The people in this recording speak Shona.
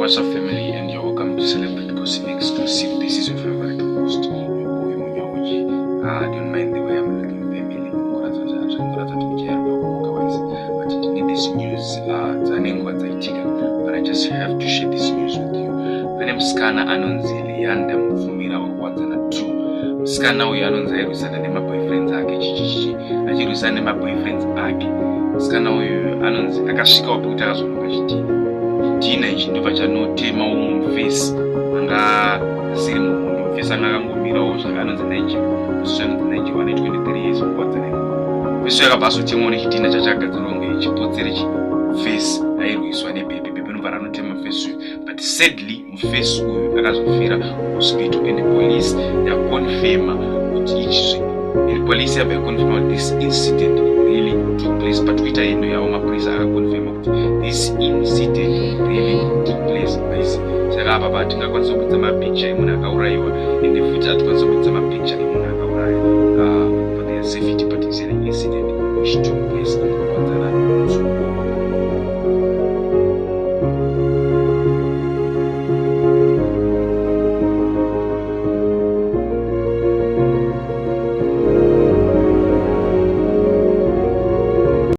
What's up, family, and you're welcome to Celebrate Gossip Exclusive. This is your favorite host, your boy Munyauji. Don't mind the way I'm looking, family. Ngoratidza kuti ndichairwa kumuka wise, but ndine this news dzane nguva dzaitika, but I just have to share this news with you. Pane musikana anonzi Leanda Mupfumira wekuWadzana 2. Musikana uyu anonzi airwisana nemaboyfriends ake, chichichichi, achirwisana nemaboyfriends ake. Musikana uyu anonzi akasvikawo pekuti akazononga chidhina. Chidhina ichi ndobva chanotema umwe mufesi anga asiri muhondo. Mufesi anga akangomirawo zvaka, anonzi Nigel. Mufesi anonzi Nigel, ane 23 years, kuWadzana. Mufesi uyu akabva azotemwawo nechidhina chachagadzirwa kunge chipotsere. Chifesi airwiswa nebhebhi, bhebhi inobva ranotema mufesi uyu, but sadly mufesi uyu akazofira hospital, and police yaconfirma kuti ichizvi, and police yabva yaconfirma kuti this incident really took place. PaTwitter ino yavo, mapurisa akaconfirma kuti this incident really took place. Guys, saka apa patingakwanisa kubudisa mapicture emunhu akaurayiwa, ende futi hatikwanisa kubudisa mapicture emunhu akauraya for their safety, but it's an incident which took place in